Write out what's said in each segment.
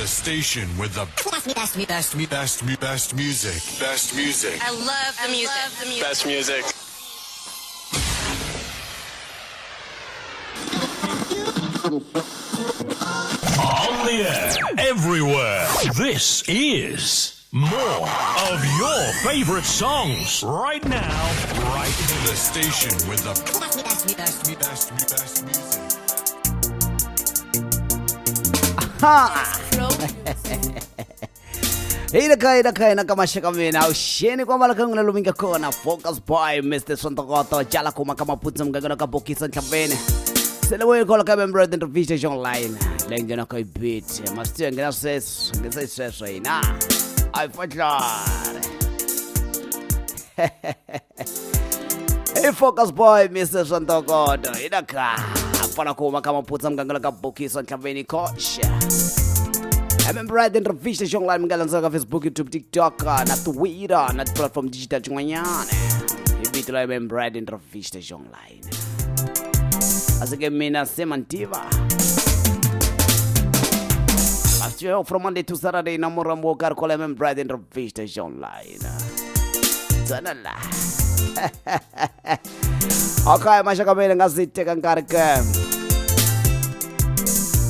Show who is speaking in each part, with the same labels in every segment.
Speaker 1: station with the best, best, best, best, best music. Best music.
Speaker 2: I love the music.
Speaker 3: Best music.
Speaker 4: On the air, everywhere. This is more of your favorite songs right now, right here.
Speaker 1: The station with the best, best, best, best, best music.
Speaker 5: Ina ka maxaka mina awuxeni kwambala ka n'wina lomu nga kona Focus Boy Mr Swintokoto jala kuma ka maputsa mugangeni ka bokisa ntlhaveni sele kola ka member the vision online leyi nghenaka yi beat masiku nghena sweswo nghenisa sweswo hina I folklore. Hey Focus Boy Mr Swintokoto ina ka pfala kuma ka maputsa mugangeni ka bokisa ntlhaveni coach. I'm Brad and Revista Online mi nga landzela ka Facebook, YouTube, TikTok na Twitter na ti-platform digital tin'wanyana hi vito la MM Brad and Revista Online. Asike mina se mantiva. Asio from Monday to Saturday na murambo wo karhi kwala MM Brad and Revista Online. Tsana la. Okay, maxaka mina nga si teka nkarhi ke.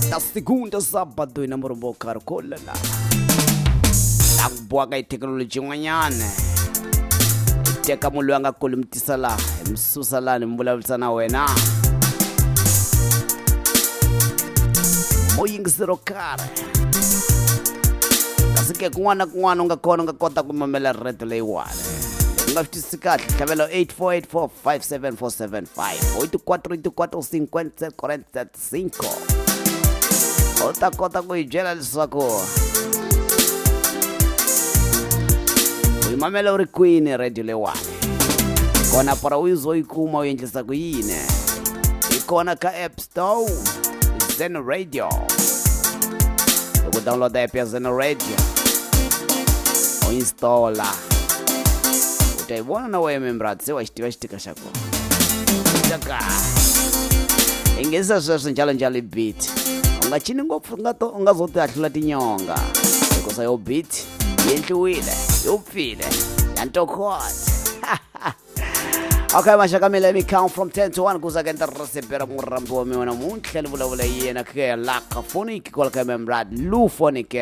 Speaker 5: Ta segunda sábado na murumbo wo karhi kola la. La ku boha ka hi thekinoloji yin'wanyana. Hi teka munhu loyi a nga kuli mi tisa laha, hi mi susa laha ni mi vulavurisa na wena. Mo yingiselo karhi. Kasi ke kun'wana na kun'wana u nga kona u nga kota ku mamela radio leyiwani. U nga swi twisisi kahle tlhavelo 848457475 84 84 57 45. U ta kota ku hi byela leswaku u yi mamela u ri kwini radio leyiwani kona para u zo yi kuma u endlisa ku yini hi kona ka App Store Zen Radio loko download app ya Zen Radio u installa u ta yi vona na wena membrat se wa xi tiva xitika xa kona taka hi nghenisa sweswo njalo njalo i beat u nga cini ngopfu u nga to u nga zo ti hahlula tinyonga hikusa yo beat yi endliwile yi upfile ya ntokota. Okay, maxaka mina, let me count from 10 to 1 kuza ke ntirhisipera murambi wa mina namuntlha ni vulavula hi yena ke laka phonic kwala ka membrad lu phonic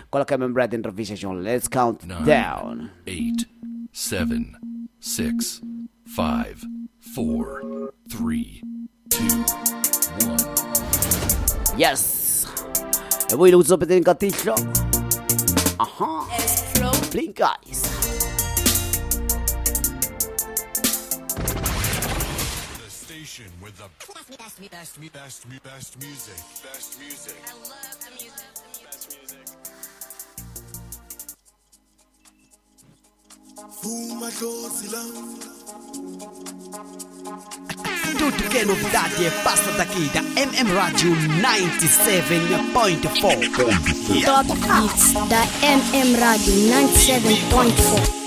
Speaker 5: kwala ka membrad intervention. Let's count
Speaker 1: 9,
Speaker 5: down.
Speaker 1: 8, 7, 6, 5, 4, 3, 2, 1.
Speaker 5: Yes, hi vuyile ku tsopeteni ka tihlo. Aha, blink eyes.
Speaker 1: The station with the best, best, best, best music. Best music.
Speaker 2: I love the music.
Speaker 3: Best music.
Speaker 6: Tudo que é novidade passa daqui da MM Radio 97.4.
Speaker 7: Top Hits da MM Radio 97.4.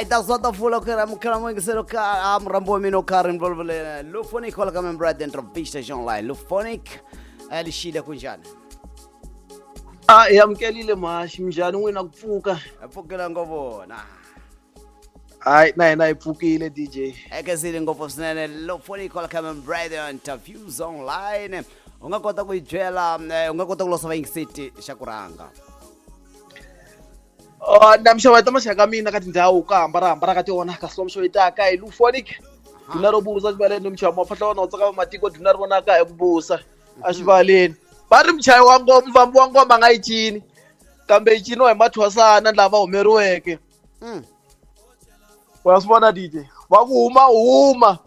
Speaker 5: Alright, that's wonderful. Okay, I'm coming ka mrambo wa mina karhi ni vulavula Lufonic kwala ka Membrad Intervista Online. Lufonic lixile kunjani?
Speaker 3: A hi amukelile mhaxi, minjhani n'wina ku pfuka?
Speaker 5: Hi pfukile ngopfu na.
Speaker 3: Hayi, na hina hi pfukile, DJ.
Speaker 5: Ekesile ngopfu swinene. Lufonic kwala ka Membrad Interviews Online. U nga kota ku yi byela, u nga kota ku losa vayingiseti xa ku rhanga.
Speaker 3: Na mixavo ta maxaka mina ka tindhawu ka hambanahambana ka tiona, kasi lomu xo itaka hi Lufonic, duna ro busa xivaleni, muchayi mafahla wona u tsaka matiko, duna ri vonaka hi ku busa exivaleni. Va ri muchayi wa ngoma, mufambi wa ngoma a nga yi cini, kambe yi ciniwa hi mathwasana lava humeriweke. Wa swi vona, DJ, va ku huma huma,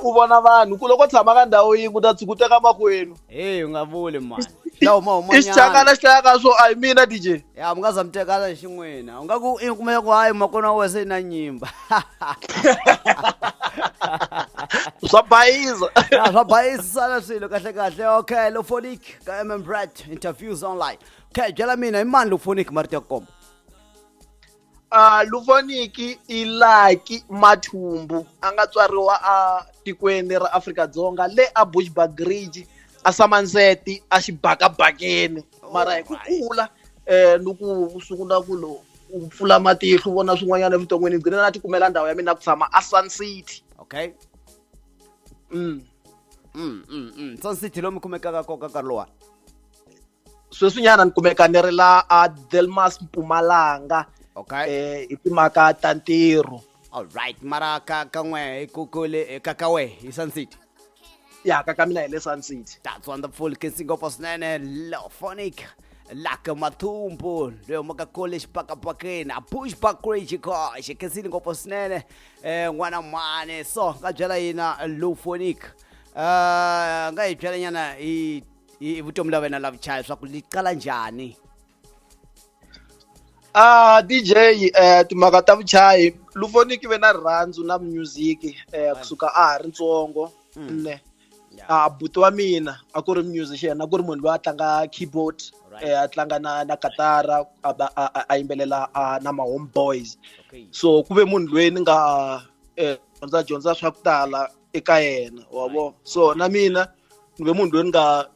Speaker 3: u vona vanhu ku loko tshama ka ndhawu yin'we u ta tshuka u teka makwenu.
Speaker 5: Hey, u nga vuli mani. La huma huma.
Speaker 3: I xichangana xi hlayaka swo a hi mina, DJ.
Speaker 5: Ya, mi nga za mi tekana xin'wina. U nga ku i kumeka ku hayi makona wa se na nyimba.
Speaker 3: Swa bayiza.
Speaker 5: Ya, swa bayisana swilo kahle kahle. Okay, Lufonic ka MM Brad Interviews Online. Okay, byela mina, i mani Lufonic, marito ya ku komba?
Speaker 3: Lufonic i Lucky Mathumbu, a nga tswariwa a tikweni ra Afrika-Dzonga le a Bushbuckridge, a Somerset, a xibakabakeni, mara hi ku kula ni ku sungula ku lo u pfula matihlo u vona swin'wanyana evuton'wini, gcina na tikumela ndhawu ya mina ku tshama a Sun City.
Speaker 5: Okay. Sun City lomu kumekaka koka nkarhi luwa?
Speaker 3: Sweswinyana ni kumeka ni ri la a Delmas, Mpumalanga. Hi timhaka ta ntirho.
Speaker 5: Alright, mara ka kan'we ku kule ka ka we hi Sun City?
Speaker 3: Ya, ka mina hi le Sun City.
Speaker 5: That's wonderful. Khensi ngopfu swinene, Lufonic Lucky Mathumbu, loyi humaka kule xibakabakeni a Bushbuckridge koxe. Khensile ngopfu swinene, n'wana mhani. So nga byela yina Lufonic, nga hi byela nyana hi vutomi la wena la vuchayi, swa ku li qala njhani?
Speaker 3: Ah, DJ, timhaka ta vuchayi, Lufonic ve na rirhandzu na music kusuka a ha ri ntsongo ne. A buti wa mina a ku ri musician, a ku ri munhu loyi a tlanga keyboard, a tlanga na katara, a yimbelela na ma home boys. So ku ve munhu loyi ni nga dyondza dyondza swa ku tala eka yena, wa vo. So na mina ni ve munhu loyi ni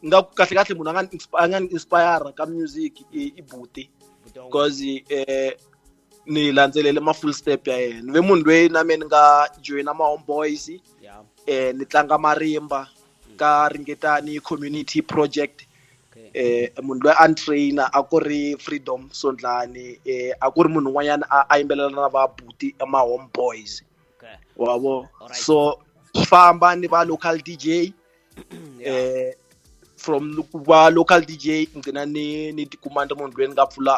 Speaker 3: nga kahle kahle munhu a nga ni inspire ka music i buti, because ni landzelele ma full step ya yena. Ni ve munhu loyi na mina ni nga joyina ma home boys, ni tlanga marimba ka Ringetani Community Project. Munhu loyi a ni trainer a ku ri Freedom Sondlani, a ku ri munhu un'wanyana a yimbelela na va buti ma home boys, wa vo. So famba ni va local DJ, from ku va local DJ ngcina ni tikuma ni ri munhu loyi ni nga pfula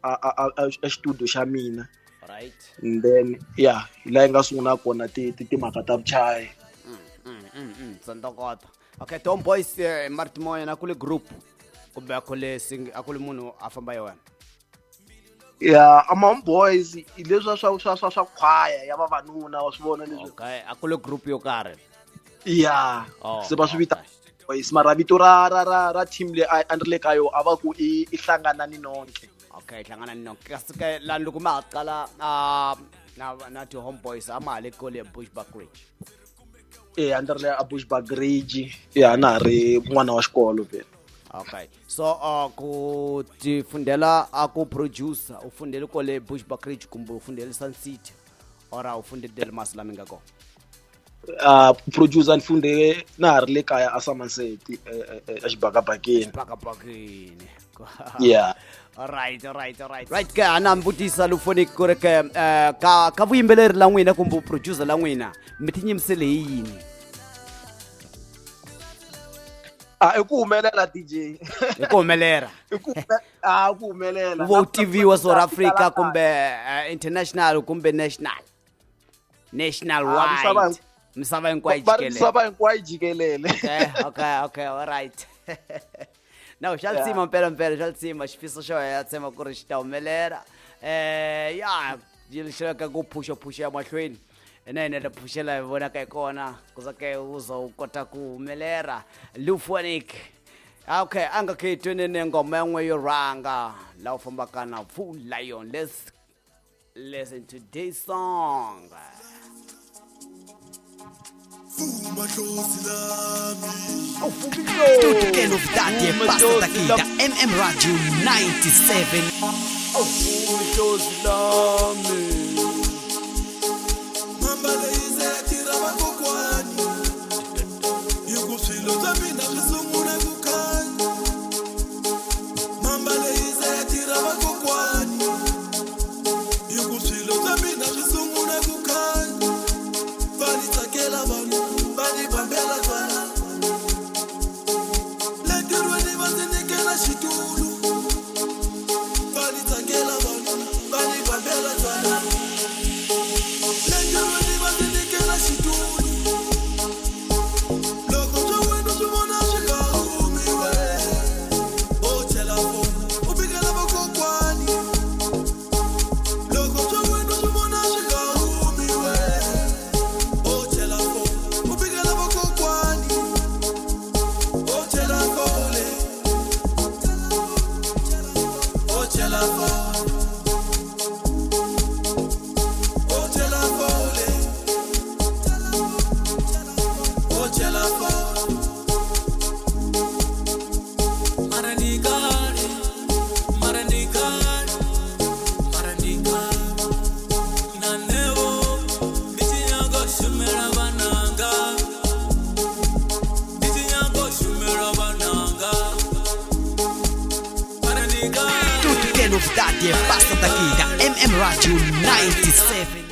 Speaker 3: a studio xa mina. And then yeah, hi laha yi nga sungula kona timhaka ta vuchayi.
Speaker 5: Swa ntokoto. Okay, Tom Boys, marito mo yena a ku le group kumbe a ku le a ku le munhu a famba hi wena?
Speaker 3: Ya, ama home boys hi leswiya swa khwaya ya vavanuna, wa swi vona leswi.
Speaker 5: Okay, a ku le group yo karhi.
Speaker 3: Ya.
Speaker 5: Oh,
Speaker 3: se va swi vita boys, mara vito ra team leyi a ni ri le ka yo a va ku i Hlanganani Nonke.
Speaker 5: Okay, Hlanganani Nonke. Kasi ke lani loko ma ha qala na ti home boys, a ma ha le kole Bushbuckridge?
Speaker 3: E, a ndzi ri le a Bushbuckridge ya, na ha ri n'wana wa xikolo vhele.
Speaker 5: Okay, so ku ti fundela a ku producer, u fundele kole Bushbuckridge kumbe u fundele Sun City or a u fundele Delmas la mi nga kona?
Speaker 3: Producer ni funde na ha ri le kaya a Somerset, exibakabakeni.
Speaker 5: Xibakabakeni.
Speaker 3: Yeah.
Speaker 5: Alright, right ke ana mi vutisa Lufonic ku ri ke ka vuyimbeleri la n'wina kumbe producer la n'wina, mi tinyimisele hi yini?
Speaker 3: A i ku humelela, DJ.
Speaker 5: Hi ku humelela?
Speaker 3: I ku a ku humelela.
Speaker 5: U va u tiviwa South Africa kumbe international kumbe national
Speaker 3: Ah, misava
Speaker 5: wide, misava hinkwayo?
Speaker 3: Va ri
Speaker 5: Jikelele.
Speaker 3: Misava hinkwayo jikelele.
Speaker 5: Okay, all right. No, xa litsima mpela mpela, xa litsima xifiso xo ya tshemba ku ri xi ta humelela. Ya xi ka ku phusha phusha ya mahlweni na hina ta phuxela hi vonaka hi kona ku za ke u za u kota ku humelela, Lufonic. Okay, a nga khe twenene ngoma yan'we yo rhanga laha u fambaka na Full Lion. Let's Listen to this song.
Speaker 6: Tudo que é novidade é passa daqui da MM Radio 97. Tudo que é novidade é passa daqui da MM Radio 97.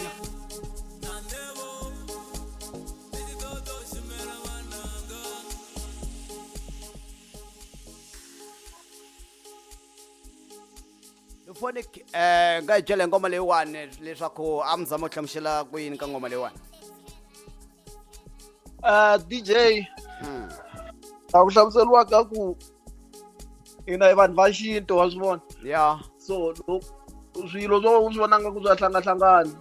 Speaker 5: Luphonic nga hi byela hi ngoma leyiwani leswaku a mi zama ku hlamusela ku yini ka ngoma leyiwani.
Speaker 3: DJ a ku hlamuseriwa ka ku hina hi vanhu va xintu wa swi vona.
Speaker 5: Yeah.
Speaker 3: So loko swilo swo u swi vonanga ku swa hlangahlangana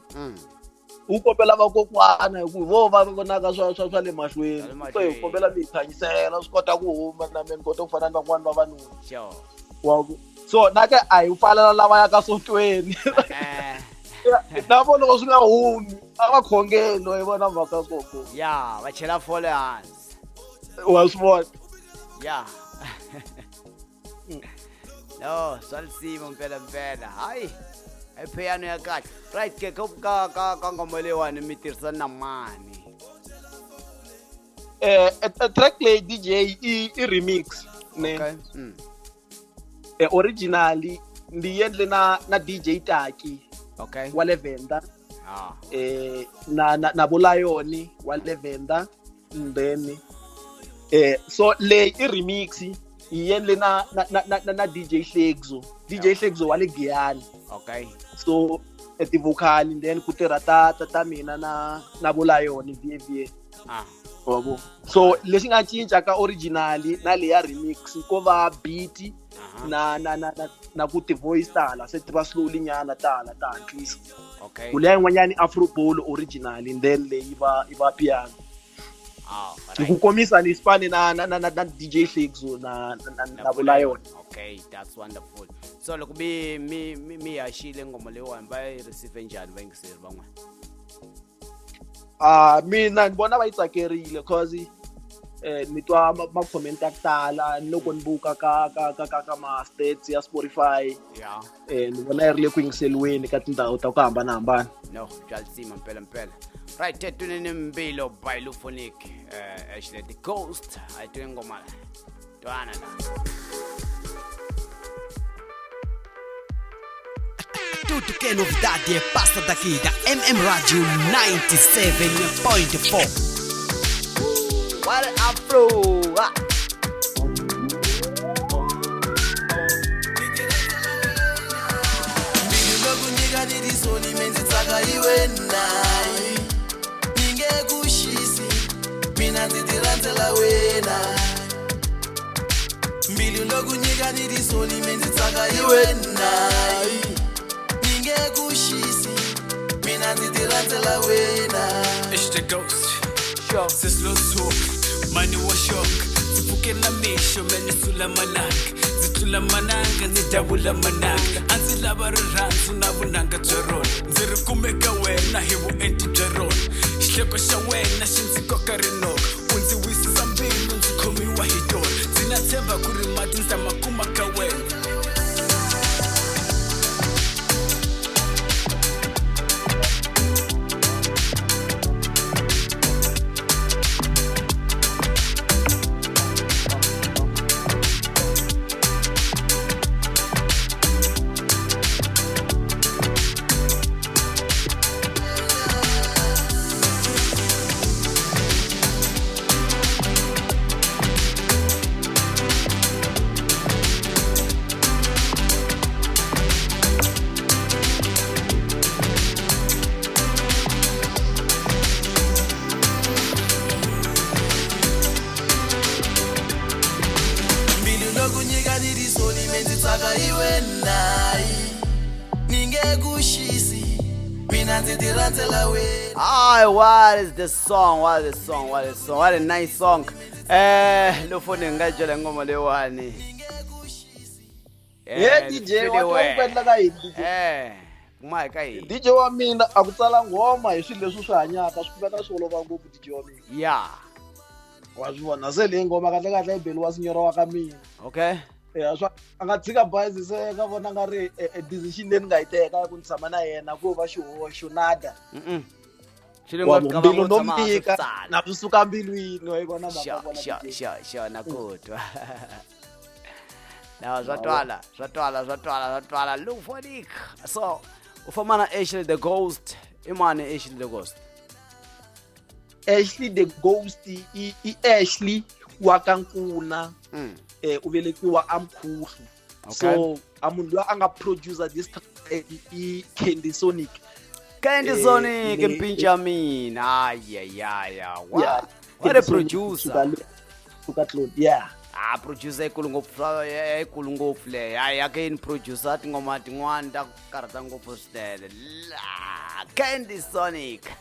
Speaker 3: u kombela vakokwana hi ku vo va vonaka swa le mahlweni. So hi kombela mi hi khanyisela swi kota ku huma na mina ni kota ku fana na van'wani vavanuna.
Speaker 5: Sure.
Speaker 3: Wa ku so na ke a hi pfalela lava ya ka sontweni. Na vona loko swi nga humi a va khongeli hi vona mhaka koko.
Speaker 5: Yeah, va chela fole hansi.
Speaker 3: Wa swi vona.
Speaker 5: Yeah. No, swa lisima mpela mpela. Hayi. I piano ya kahle. Right ke ka ngoma leyiwani mi tirhisa na mani.
Speaker 3: Track leyi DJ i remix ne.
Speaker 5: Okay.
Speaker 3: Originally ndi endle na DJ Taki.
Speaker 5: Okay.
Speaker 3: Wa le Venda.
Speaker 5: Ah.
Speaker 3: Na Bolayoni wa le Venda and then so leyi i remix yi endle na DJ Hlekzo. DJ Hlekzo wa le Giyani.
Speaker 5: Okay.
Speaker 3: So ti-vocal and then ku tirha ta mina na Bolayoni VVA.
Speaker 5: Ah.
Speaker 3: Wabo. So lexi nga cinca ka originally na leya remix ko va beat na ku ti-voice tala se ti va slowly nyana tala ta hatlisa.
Speaker 5: Okay.
Speaker 3: Ku leya yin'wanyani Afro Bowl originally and then leyi va piano.
Speaker 5: Ah,
Speaker 3: Hi ku komisa ni spani na DJ Hlekzo na Bolayoni.
Speaker 5: Okay, that's wonderful. So loko mi haxile ngoma leyiwani va yi receive njhani vayingiseri van'wana?
Speaker 3: Mina ni vona va yi tsakerile cause ni twa ma-comment ya ku tala ni loko ni buka ka ma-stats ya Spotify.
Speaker 5: Yeah.
Speaker 3: Ni vona yi ri le ku yingiseriweni ka tindhawu ta ku hambanahambana.
Speaker 5: No, bya lisima mpela mpela. Right, tunene mbilo by Luphonic, actually the Ghost. I twe ngoma la. Twana la.
Speaker 6: Tudo que é novidade é passa daqui da MM Radio 97.4.
Speaker 5: What Afro? Ah.
Speaker 1: It's the ghost.
Speaker 5: Sure.
Speaker 1: Sis low talk, money was shock.
Speaker 8: Ndzi pfuke na mixo me ni sula malanga, ndzi tlula mananga ndzi davula mananga. A ndzi lava rirhandzu na vunanga bya rona, ndzi ri kume ka wena hi vuenti bya rona. Xihleko xa wena xi ndzi koka rinoko, u ndzi wisisa mbilu ndzi khomiwa hi tona. Ndzi na tshemba ku ri mati ndzi ta ma kuma ka wena.
Speaker 9: Mbilu loku nyika ni tisoli me ndzi tsaka hi wenayi ni nge ku xisi mina ndzi ti rhandzela wena.
Speaker 5: Hi, what is this song? What is this song? What is this song? What a nice song. Lufone nga byela ngoma leyiwani.
Speaker 3: He DJ wa twa ku endla ka yini DJ?
Speaker 5: Kuma hi ka yini?
Speaker 3: DJ wa mina a ku tsala nghoma hi swilo leswi swi hanyaka swi kumeka swi olova ngopfu DJ wa mina.
Speaker 5: Yeah.
Speaker 3: Wa swi vona se leyi nghoma kahle kahle yi beliwa sinyora wa ka mina.
Speaker 5: Okay.
Speaker 3: Ya swa a nga tshika bazi se ka vona nga ri decision leyi ni nga yi teka ya ku ni tshama na yena ku va xihoxo nada.
Speaker 5: Xilo
Speaker 3: Wa
Speaker 5: nga
Speaker 3: mbilu no
Speaker 5: tshama hansi
Speaker 3: mika
Speaker 5: tsala.
Speaker 3: na swi suka mbilwini wa yi vona mhaka
Speaker 5: Sure,
Speaker 3: kona
Speaker 5: sure,
Speaker 3: DJ.
Speaker 5: sure, sure, na ku twa. No, swa twala, swa twala, swa twala, swa twala. Luphonic. So, u famba na Ashley the Ghost. I mani Ashley the Ghost?
Speaker 3: Ashley the Ghost i Ashley wa ka Nkuna. U velekiwa aMkhuhlu.
Speaker 5: Okay.
Speaker 3: So a munhu loyi a nga producer this track i Candy Sonic.
Speaker 5: Candy Sonic mpincha mina. Ayayaya. What?
Speaker 3: Yeah,
Speaker 5: What a
Speaker 3: Candy Sonic
Speaker 5: producer.
Speaker 3: Suka Claude. Yeah.
Speaker 5: Ah, producer yikulu ngopfu, yikulu ngopfu leyi. Hayi ya ke yini producer tinghoma tin'wani ta ku karhata ngopfu swinene. La Candy Sonic.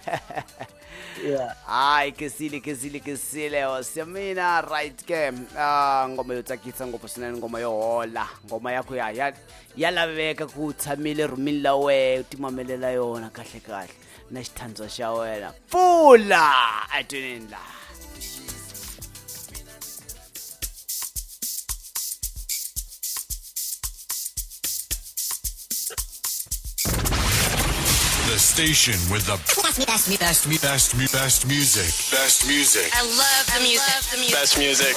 Speaker 3: Yeah.
Speaker 5: Hayi kesile kesile kesile hosi ya mina right ke. Ah, ngoma yo tsakisa ngopfu swinene, ngoma yo hola, ngoma ya ku ya ya ya laveka ku tshamile rhumini la wehe u timamelela yona kahle kahle na xithandzwa xa wena. Pfula atwinini la.
Speaker 1: The station with the
Speaker 2: best, best,
Speaker 1: best, best, best music. Best music.
Speaker 2: I love the music. The music.
Speaker 1: Best music.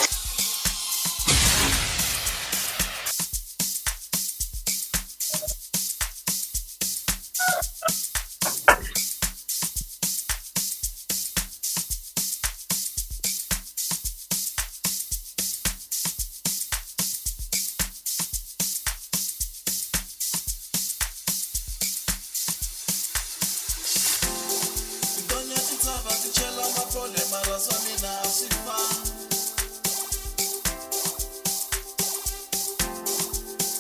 Speaker 9: Titonya tintshava ti chela mafole mara swa mina a swi fani.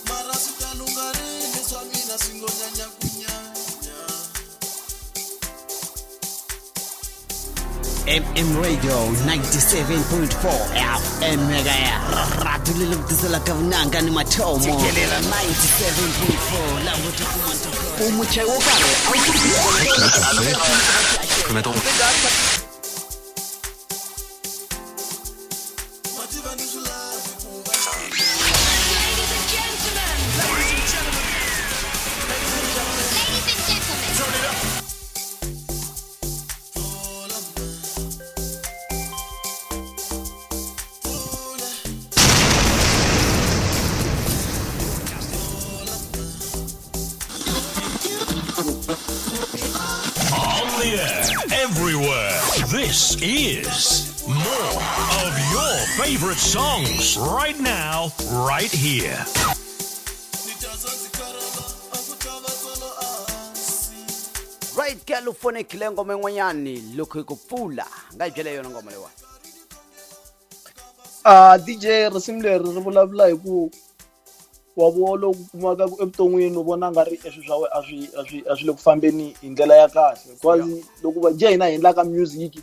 Speaker 9: Mara swi ta lungha rini swa mina swi ngo nyanya ku nyanya.
Speaker 6: MM Radio 97.4 FM ekaya radio leri ku tiselaka vunanga ni mathomo fikelela 97.4 laha u tikuma ntokoto u muchayi wo karhi a wu
Speaker 2: Ladies and gentlemen. Ladies and gentlemen. Ladies and gentlemen. Turn it up.
Speaker 4: On the air, everywhere. This is more of your favorite songs right now, right here.
Speaker 5: Right ke Luphonic le ngoma yin'wanyani loko hi ku pfula nga hi byela yona ngoma leyiwani.
Speaker 3: DJ risimu leri ri vulavula hi ku wa vo loko u kumaka ku evuton'wini u vona nga ri eswi swa wena a swi le ku fambeni hi ndlela ya kahle. Because loko va njhe hina hi endlaka music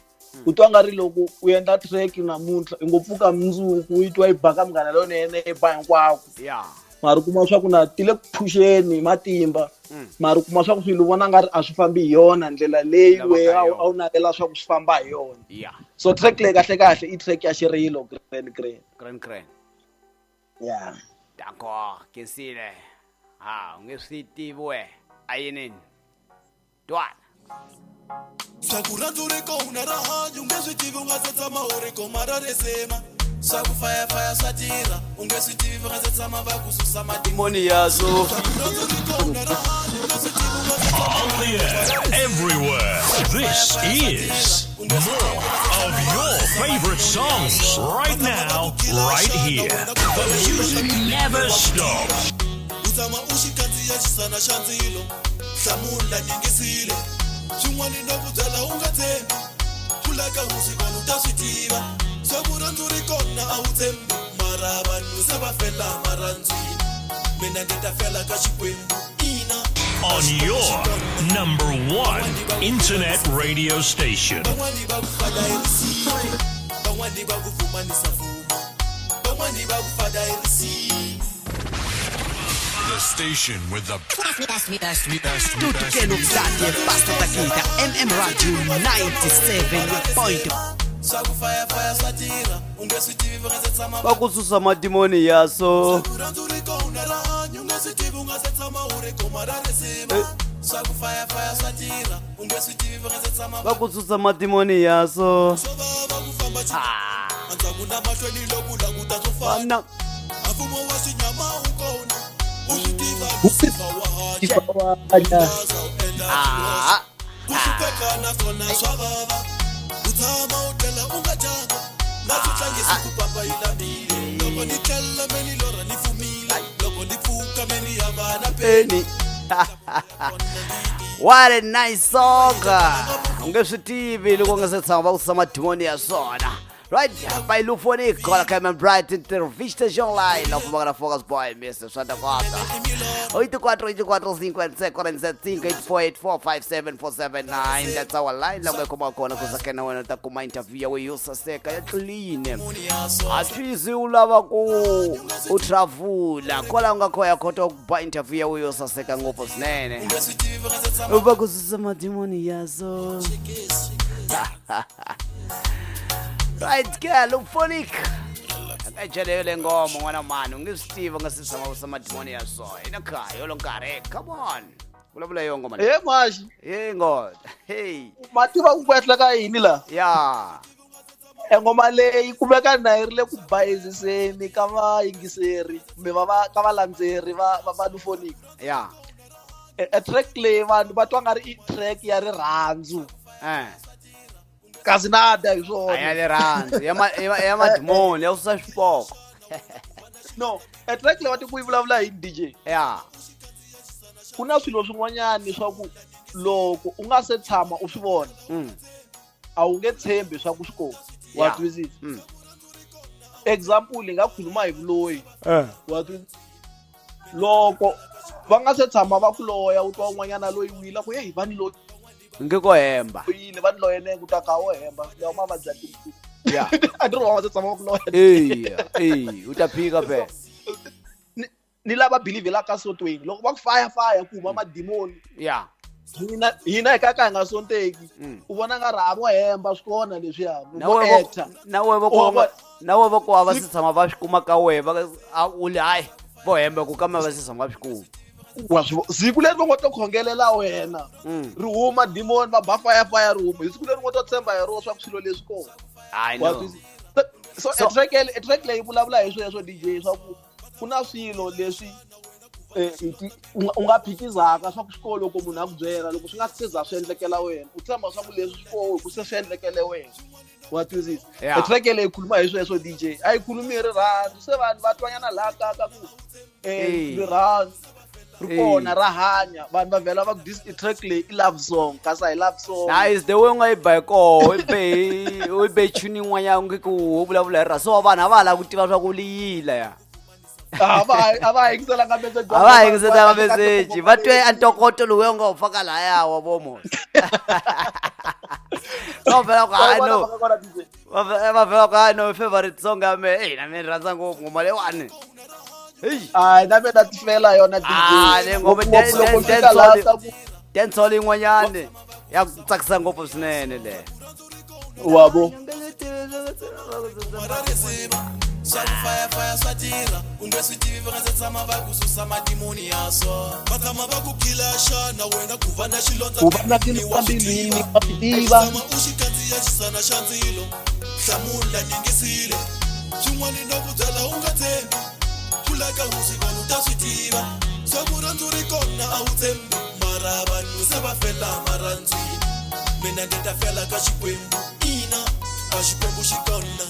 Speaker 3: U twa nga ri loko u endla track namuntlha i ngo pfuka mundzuku u yi twa yi baka Munghana Lonene yi ba hinkwako. Mara u kuma swa ku na ti le ku phuxeni hi matimba. Mara u kuma swa ku swilo u vona nga ri a swi fambi hi yona ndlela leyi wehe a wu navela swa ku swi famba hi yona. So track leyi kahle kahle i track ya xirilo grand grand.
Speaker 5: Grand grand.
Speaker 3: Yeah.
Speaker 5: Danko, Kensile. Ha, u nge swi tivi we. A yinini? Twana.
Speaker 9: Swa ku rhandzu ri kona ra hanya u nge swi tivi u nga se tshama u ri koma ra risima swa ku fayafaya swa tirha u nge swi tivi va nga se tshama va ku susa madimoni ya swo.
Speaker 4: On the air, everywhere. This is more of your favorite songs right now, right here. The music never stops.
Speaker 9: U tshama u xi kandziya xisana xa ndzilo hlamula ningisile swin'wana no ku byela u nga tshembi kula ka hosi vanhu ta swi tiva swa ku rhandzu ri kona a wu tshembi mara vanhu se va fela marhandzwini mina ndzi ta fela ka xikwembu ina.
Speaker 4: On your number one internet radio station.
Speaker 9: Van'wani va ku fada hi risimu van'wani va ku pfumanisa fuma van'wani va ku fada hi risimu.
Speaker 1: The station with the best, best, best, best, best
Speaker 6: Tudo
Speaker 1: music.
Speaker 6: Zati Pasta Takita MM Radio 97.
Speaker 9: Swa ku fayafaya swa tirha u nge swi tivi va nga se tshama
Speaker 5: Va ku susa madimoni ya so.
Speaker 9: ku rhandzu ri kona ra hanya u nge swi tivi u nga se tshama u ri koma ra risima swa ku fayafaya swa tirha u nge swi tivi va nga se tshama
Speaker 5: Va ku susa madimoni ya so.
Speaker 9: Swo vava ku famba endzhaku na mahlweni loko languta swo fana
Speaker 5: Fana.
Speaker 9: a mfumo wa xinyama wu kona u swi tiva lucifer wa hanya u endla ku hlupheka naswona swa vava u tshama u tlela u nga dyanga na swi tlangisi ku papa yi lambile loko ni tlela me ni lorha ni fumile loko ni pfuka me ni ya va na
Speaker 5: Penny. What a nice song. U nge swi tivi loko u nga se tshama va ku susa madimoni ya swona. Right, by Lufonic, Kola Cameron Bright, Entrevista Online, la fumaka na Focus Boy, Mr. Swanda Kwata. 84 84 57 45 84 84 57 479. That's our line. La kuma kona ku sakena wena ta kuma interview ya wena yo saseka ya clean. A swi zi u lava ku u travel kwala u nga khoya kota ku ba interview ya wena yo saseka ngopfu swinene. U va ku susa madimoni ya so. Right girl, Lufonic. Ejele le ngoma n'wana mani u nge swi tivi u nga se tshama u sa madimoni ya so. Ina khaya yo nkarhi. Come on. Vulavula yo ngoma leyi.
Speaker 3: He maxi.
Speaker 5: Hey ngoma. Hey.
Speaker 3: Ma tiva ku kwehla ka yini la?
Speaker 5: Ya.
Speaker 3: E ngoma leyi kumeka na yi ri le ku bayiziseni ka vayingiseri kumbe va ka valandzeri va va Lufonic.
Speaker 5: Ya.
Speaker 3: E track leyi vanhu va twa nga ri i track ya rirhandzu. Kasi na dya hi swona.
Speaker 5: A ya rirhandzu ya ya madimoni ya susa swipoko.
Speaker 3: No, e track leyi va ti ku yi vulavula hi DJ.
Speaker 5: Ya.
Speaker 3: Ku na swilo swin'wanyani swa ku loko u nga se tshama u swi vona. A wu nge tshembi swa ku swi kona. Wa twisisa? Example hi nga khuluma hi vuloyi. Wa twisisa? Loko va nga se tshama va ku loya u twa un'wanyana loyi wile ku hey va ni loyi.
Speaker 5: Nge ko hemba.
Speaker 3: Yini va ni loyele ku ta ka wo hemba lawa mavabyi ya timbilu.
Speaker 5: Ya.
Speaker 3: A ni ri wa nga se tshama va ku loya.
Speaker 5: Eya, u ta phika phela.
Speaker 3: Ni lava believelaka sontweni loko va ku faya faya ku huma madimoni.
Speaker 5: Ya.
Speaker 3: Hina hi ka ka hi nga sonteki. U vona nga ri a vo hemba swi kona leswiya.
Speaker 5: Na
Speaker 3: Vo
Speaker 5: wehe
Speaker 3: actor.
Speaker 5: na wehe vo
Speaker 3: Wa
Speaker 5: ku na wehe vo ku va se tshama va swi kuma ka wehe va a u li hayi vo hemba ku kambe va se tshama va swi kuma.
Speaker 3: Wa swi siku leri va ngo to khongelela wena. Ri huma demon va ba fire fire ri huma. Hi siku leri ngo to tshemba hi rona swa ku swilo leswi kona.
Speaker 5: I
Speaker 3: Wa
Speaker 5: know.
Speaker 3: twisisa? So e track leyi vulavula hi sweswo DJ swa ku ku na swilo leswi u nga phikizaka swa ku xikolo loko munhu a ku byela loko swi nga se za swi endlekela wena u tshemba swa ku leswi swi koho ku se swi endlekele wena. Wa twisisa?
Speaker 5: Yeah.
Speaker 3: E track leyi khuluma hi sweswo DJ a yi khulumi hi rirhandzu se vanhu va twanyana laha ka ka ku rirhandzu ri kona ra hanya vanhu va vhela va ku this i track leyi i love song kasi a hi love song.
Speaker 5: Nice the way u nga yi ba hi koho u yi be tune yin'wanyana nge ku wo vulavula hi rirhandzu so vanhu a va ha lava ku tiva swa ku liyila ya.
Speaker 3: A va yingiselanga message.
Speaker 5: A va yingiselanga message va twe a ntokoto lowu nga wu faka lahaya wa vomo. Va vhela ku hayi no. Va vhela ku hayi no favorite song ya mehe. Eyi na mina ni rhandza ngopfu ngoma leyiwani.
Speaker 3: Heyi. Hayi na mina ti fela yona DJ.
Speaker 5: Ah, le ngoma
Speaker 3: Ngopfu loko fika laha ta ku
Speaker 5: dancehall yin'wanyani ya ku tsakisa ngopfu swinene le.
Speaker 3: Wa vo.
Speaker 9: Swa ku fayafaya swa tirha u nge swi tivi va nga se tshama va ku susa madimoni ya swo va tshama va ku khila xana wena ku va na xilondza
Speaker 3: Ku va na xilondza mbilwini wa swi tiva.
Speaker 9: Tshama u xi kandziya xisana xa ndzilo hlamula yingisile swin'wana no ku byela u nga tshembi kula ka hosi vanhu ta swi tiva swa ku rhandzu ri kona a wu tshembi mara vanhu se va fela marhandzwini mina ndzi ta fela ka xikwembu ina a xikwembu xi kona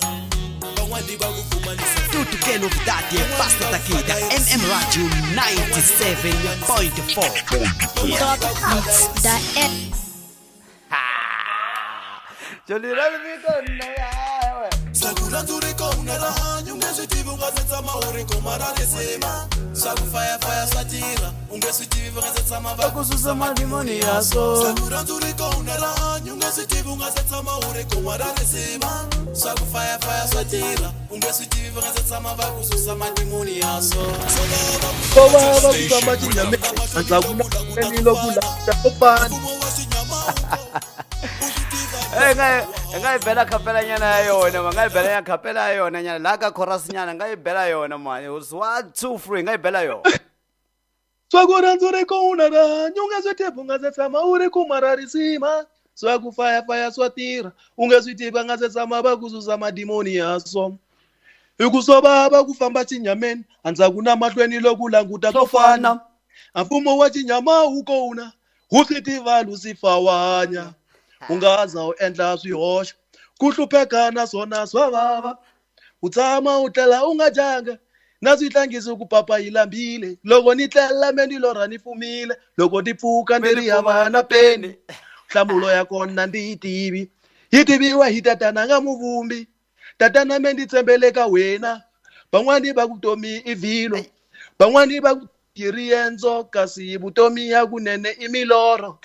Speaker 9: van'wani va ku pfumalisa
Speaker 6: Tudo que é novidade passa daqui da MM Radio 97.4.
Speaker 7: Top Mix da M.
Speaker 9: Swa ku rhandzu ri kona rihanyo u nge swi tivi u nga se tshama u ri koma ra risima swa ku fayafaya swa tirha u nge swi tivi va nga se tshama va
Speaker 5: ku susa madimoni ya so
Speaker 9: swa ku rhandzu ri kona rihanyo u nge swi tivi u nga se tshama u ri koma ra risima swa ku fayafaya swa tirha u nge swi tivi va nga se tshama va ku susa madimoni ya so
Speaker 3: Ko va va ku famba xinyameni endzhaku na nilo ku lata ko fana.
Speaker 5: Eh, nga nga yi bela khapela nyana ya yona ma nga yi bela ya khapela ya yona nyana laha ka chorus nyana nga yi bela yona mani it was 1 2 3 nga yi bela yona.
Speaker 3: Swa ku rhandzu ri kona rihanyo u nge swi tivi u nga se tshama u ri kuma ra risima swa ku fayafaya swa tirha u nge swi tivi va nga se tshama va ku susa madimoni ya so hi ku swo vava ku famba xinyameni endzhaku na mahlweni loko languta ko fana a mfumo wa xinyama wu kona wu swi tiva Lucifer wa hanya u nga za u endla swihoxo ku hlupheka naswona swa vava u tshama u tlela u nga dyanga na switlangisi ku papa yi lambile loko ni tlela me ni lorha ni fumile loko ni pfuka ni ri hava na peni nhlamulo ya kona ndzi yi tivi yi tiviwa hi tatana nga muvumbi tatana me ndzi tshembele ka wena van'wani va vutomi i vhilo van'wani va ku yi riendzo kasi vutomi ya kunene i milorho.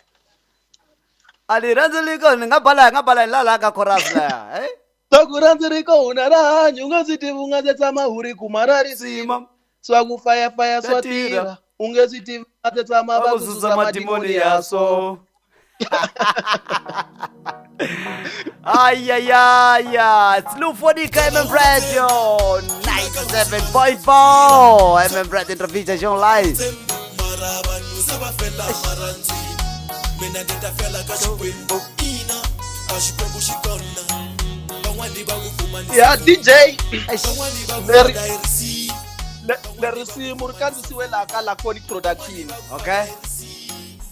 Speaker 5: A ni rhandzi ri kona ni nga bala nga bala la la ka chorus laya eh
Speaker 3: Swa ku rhandzi ri kona rihanyo u nga swi tivi u nga se tshama u ri kuma ra risima swa ku fayafaya swa tirha u nge swi tivi u nga se tshama va ku susa madimoni ya so.
Speaker 5: Ay, ay, ay, ay. It's Lufonica MM Radio 97.4. MM Radio Entrevista Online.
Speaker 9: Mara vanhu se va fela marhandzwini mina ndzi ta fela ka xikwembu ina a xikwembu xi kona van'wani va ku pfumalisa
Speaker 3: Ya DJ
Speaker 9: van'wani va ku
Speaker 3: leri
Speaker 9: dayirisi
Speaker 3: le risimu ri kandzisiwe laha ka Laconic Production.
Speaker 5: Okay.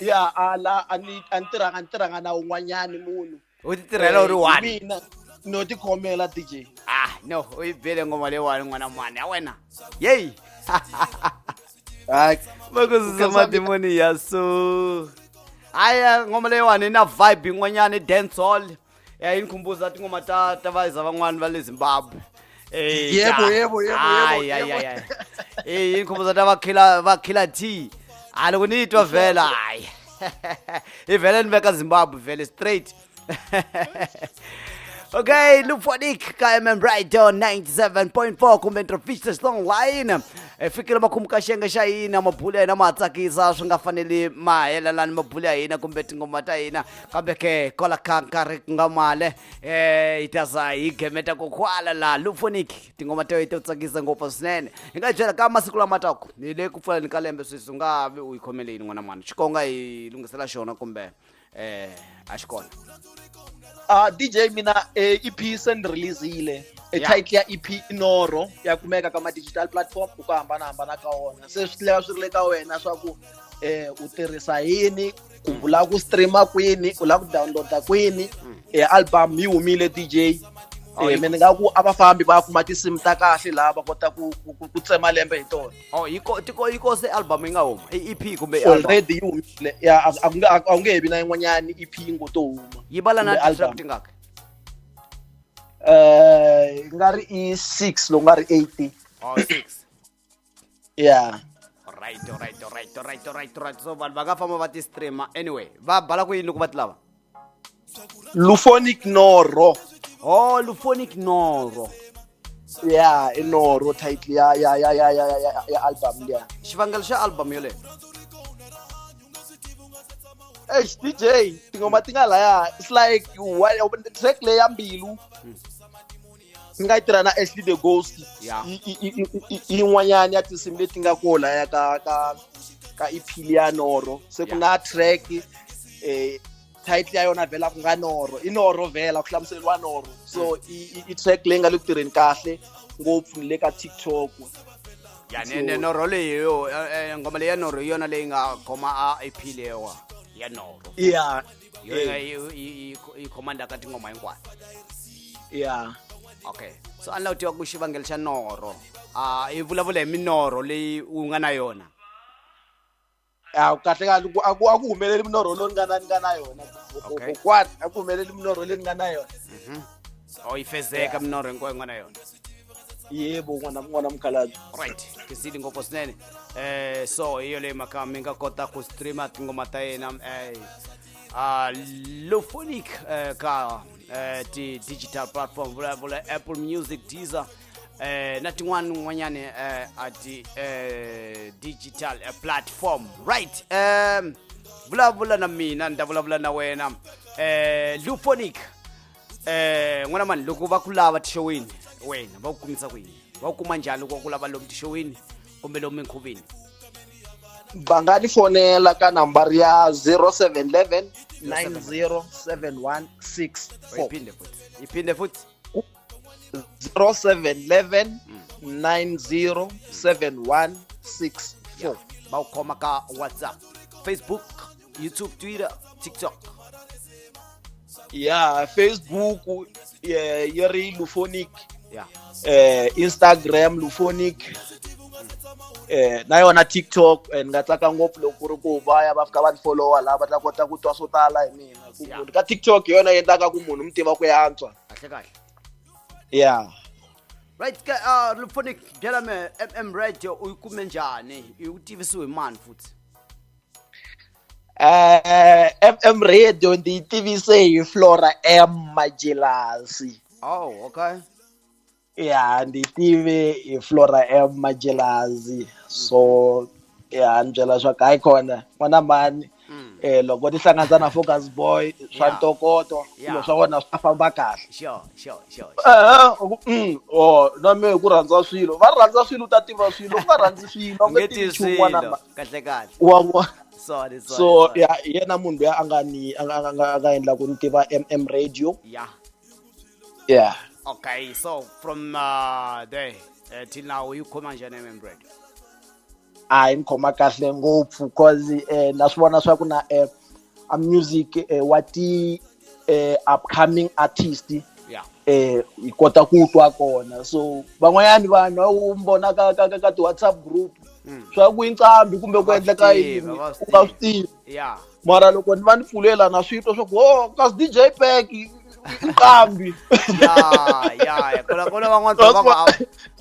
Speaker 3: Ya a la a ni a ni tirhanga ni tirhanga na un'wanyani munhu.
Speaker 5: U ti tirhela u ri one.
Speaker 3: Mina no tikhomela DJ.
Speaker 5: Ah, no, u yi bele ngoma leyiwani n'wana mani ya wena. Yeyi.
Speaker 3: Hayi.
Speaker 5: Va ku susa madimoni ya so. Hayi ngoma leyiwani yi na vibe yin'wanyani dancehall. Ya yi ni khumbuza tingoma ta ta vayiza van'wani va le Zimbabwe. Eh,
Speaker 3: Yebo,
Speaker 5: ta.
Speaker 3: yebo, yebo,
Speaker 5: Hayi,
Speaker 3: yebo,
Speaker 5: hayi,
Speaker 3: yebo.
Speaker 5: hayi, hayi. Eh, yi ni khumbuza ta va Killer va Killer T. A loko ni yi twa vhela hayi. Hi vhele ni veka Zimbabwe vhele straight. Okay, Luphonic ka MM Radio 97.4 kumbe Entrevistas Online. Fikile makumu ka xiyenge xa hina mabulu ya hina ma tsakisa swi nga faneli ma helelani mabulu ya hina kumbe tingoma ta hina kambe ke kwala ka nkarhi ku nga male hi ta za hi gemeta kokwala laha Luphonic tingoma ta to tsakisa ngopfu swinene hi nga byela ka masiku lama taka hi le ku pfuleni ka lembe sweswi u nga vi u yi khomele yini n'wana mani xikonga hi lunghisela xona kumbe a xi kona.
Speaker 3: DJ mina EP se ni release-ile. Title ya EP i Noro ya kumeka ka ma digital platform ku hambanahambana ka wona se swi tlhela swi ri le ka wena swa ku u tirhisa yini kumbe u lava ku streama kwini u lava ku downloada kwini album yi humile DJ. Mina ni nga ku a va fambi va kuma tinsimu ta kahle laha va kota ku ku tsema lembe hi tona.
Speaker 5: Oh, yi ko tiko yi ko se album yi nga huma i EP kumbe i album?
Speaker 3: Already yi humile ya a ku nge he vi na yin'wanyani EP yi ngo to huma.
Speaker 5: Yi bala na
Speaker 3: Kumbe
Speaker 5: ti-track
Speaker 3: album.
Speaker 5: tingaki?
Speaker 3: Nga ri i 6 loko nga ri 8.
Speaker 5: Oh, 6.
Speaker 3: Yeah.
Speaker 5: Right, right, right, right, right, right. So vanhu va nga famba va ti streama anyway. Va bala ku yini loko va ti lava?
Speaker 3: Lufonic Noro.
Speaker 5: Oh, Lufonic Noro.
Speaker 3: Yeah, i Noro title ya ya ya ya ya ya, ya album liya.
Speaker 5: Xivangelo xa album yoleyo?
Speaker 3: Eish DJ, tinghoma ti nga laya, it's like what track leyi ya Mbilu. Ni nga yi tirha na Ashley the Ghost.
Speaker 5: Yeah.
Speaker 3: Yin'wanyana ya tinsimu leti nga ko laya ka ka ka EP ya Noro. Se ku na track title ya yona vhela ku nga Noro. I Noro vhela ku hlamuseriwa Noro. So i track leyi nga le ku tirheni kahle ngopfu ni le ka TikTok.
Speaker 5: Ya, ne Noro leyi yo ngoma leyi ya Noro hi yona leyi nga khoma a EP leyiwa ya Noro.
Speaker 3: Yeah.
Speaker 5: Yo yi khoma ndzhaku ka tingoma hinkwato.
Speaker 3: Yeah.
Speaker 5: Okay. So a ni lava ku tiva ku xivangelo xa Noro. I vulavula hi minoro leyi u nga na yona.
Speaker 3: A kahle kahle ku a ku a ku humeleli minoro lowu ni nga na ni nga na yona.
Speaker 5: Okay.
Speaker 3: Kokwani a ku humeleli minoro leyi ni nga na yona.
Speaker 5: Oh, yi fezeka minoro hinkwayo nga na yona.
Speaker 3: Yebo, n'wana n'wana mukhalabye.
Speaker 5: Right. Tisili ngopfu swinene. So hi yo leyi mhaka mi nga kota ku streama tingoma ta yena Lufonic ka ti digital platform, vulavula Apple Music, Deezer, na tin'wana n'wanyani a ti digital platform. Right. Vulavula na mina, ni ta vulavula na wena. Lufonic, n'wana mani, loko va ku lava tixoweni wena va ku kumisa ku yini? Va ku kuma njhani loko va ku lava lomu tixoweni kumbe lomu minkhuveni?
Speaker 3: Va nga ni fonela ka nambara ya 0711 907164.
Speaker 5: Iphinde futhi, iphinde futhi.
Speaker 3: 0711 907164.
Speaker 5: Va ku khoma ka WhatsApp, Facebook, YouTube, Twitter, TikTok.
Speaker 3: Yeah, Facebook yi ri Lufonic.
Speaker 5: Yeah.
Speaker 3: Instagram Lufonic. Na yona TikTok, ni nga tsaka ngopfu loko ku ri ku va ya va fika va ni followa laha va ta kota ku twa swo tala hi mina. Ku munhu ka TikTok hi yona yi endlaka ku munhu mi tiva ku yantswa.
Speaker 5: Kahle kahle.
Speaker 3: Yeah.
Speaker 5: Right, ka Lufonic, byela me MM Radio u yi kume njhani? I u tivisiwe hi mani futhi?
Speaker 3: MM Radio ndzi yi tivise hi Flora M Majelasi.
Speaker 5: Oh, okay.
Speaker 3: Yeah, ndzi tive hi Flora M Majelasi. So yeah, ni byela swa ku hayi kona n'wana mani, loko ti hlanganisa na Focus Boy swa ntokoto, swilo swa vona swa famba kahle.
Speaker 5: Sure, sure, sure.
Speaker 3: Oh, na mehe ku rhandza swilo. Va rhandza swilo u ta tiva swilo, u nga rhandzi swilo, u nge
Speaker 5: Nge
Speaker 3: tivi
Speaker 5: tivi
Speaker 3: nchumu n'wana
Speaker 5: swilo.
Speaker 3: mani.
Speaker 5: Kahle kahle.
Speaker 3: Wa vona?
Speaker 5: Sorry, sorry,
Speaker 3: So
Speaker 5: sorry.
Speaker 3: yeah, yena munhu loyi a nga ni a nga a nga endla ku ni tiva MM Radio.
Speaker 5: Yeah.
Speaker 3: Yeah.
Speaker 5: Okay, so from there till now you khoma njhani MM Radio?
Speaker 3: A yi ni khoma kahle ngopfu cause na swi vona swa ku na a music wa ti upcoming artist.
Speaker 5: Yeah.
Speaker 3: Hi kota ku twa kona. So van'wanyani vanhu a wu vona ka ka ka ti WhatsApp group swa ku inqambi kumbe ku endleka yini u nga swi tivi.
Speaker 5: Yeah.
Speaker 3: Mara loko ni va ni pfulela na swi twa swa ku oh kasi DJ Pack inqambi.
Speaker 5: Yeah, yeah. Kona kona van'wana va nga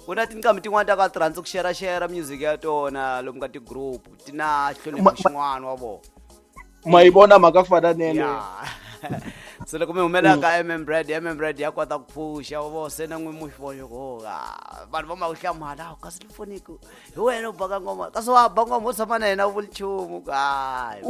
Speaker 5: ku na tinqambi tin'wana ta ka ti rhandza ku share share music ya tona lomu ka ti group ti na hlonipho xin'wana wa vona.
Speaker 3: Ma yi vona mhaka fana nene.
Speaker 5: Yeah. So loko mi humela ka MM Brand, MM Brand ya kota ku phusha wa vona, se na n'wi mu xivona ku vanhu va ma ku hlamala, kasi Lufonic hi wena u baka ngoma, kasi wa ba ngoma u tshama na yena u vuli nchumu ku hayi.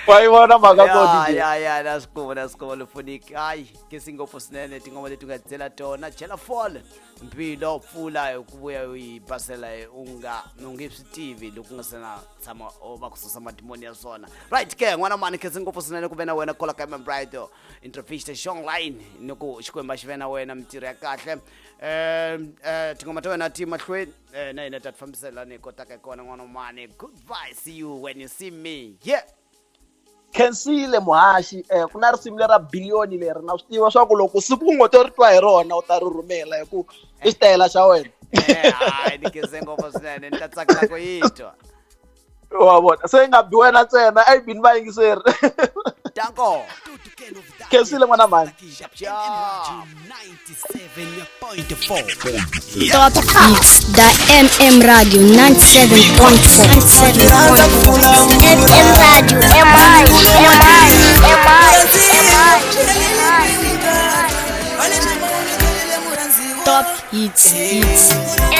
Speaker 3: Wa yi vona mhaka ko
Speaker 5: Ya,
Speaker 3: DJ.
Speaker 5: ya, ya, na swi kuma, na swi kuma Lufonic. Hayi, ke ngopfu swinene tingoma leti u nga byela tona. Chela fall mpilo pfula hi ku vuya u yi basela u nga u nge swi tivi loko u nga se na tshama o va ku susa madimoni ya swona. Right ke n'wana mani, khensa ngopfu swinene ku ve na wena kola ka MM Radio Intervista Online, ni ku Xikwembu xi ve na wena mintirho ya kahle. Tingoma ta wena ti mahlweni, na hina ta ti fambisela ni kotaka kona n'wana mani. Goodbye, see you when you see me. Yeah.
Speaker 3: Khensile muhaxi, ku na risimu lera billion leri na swi tiva swa ku loko siku u ngo to ri twa hi rona u ta ri rhumela hi ku i xitayela xa wena.
Speaker 5: Hayi, ni khense ngopfu swinene, ni ta tsakela ku yi twa.
Speaker 3: Wa vona, se yi nga bi wena ntsena, a yi bini vayingiseri.
Speaker 5: Danko.
Speaker 3: Khensile n'wana mhani.
Speaker 6: 97.4.
Speaker 7: It's the MM Radio 97.4. MM Radio, M I, M I, M I. Hits, hits.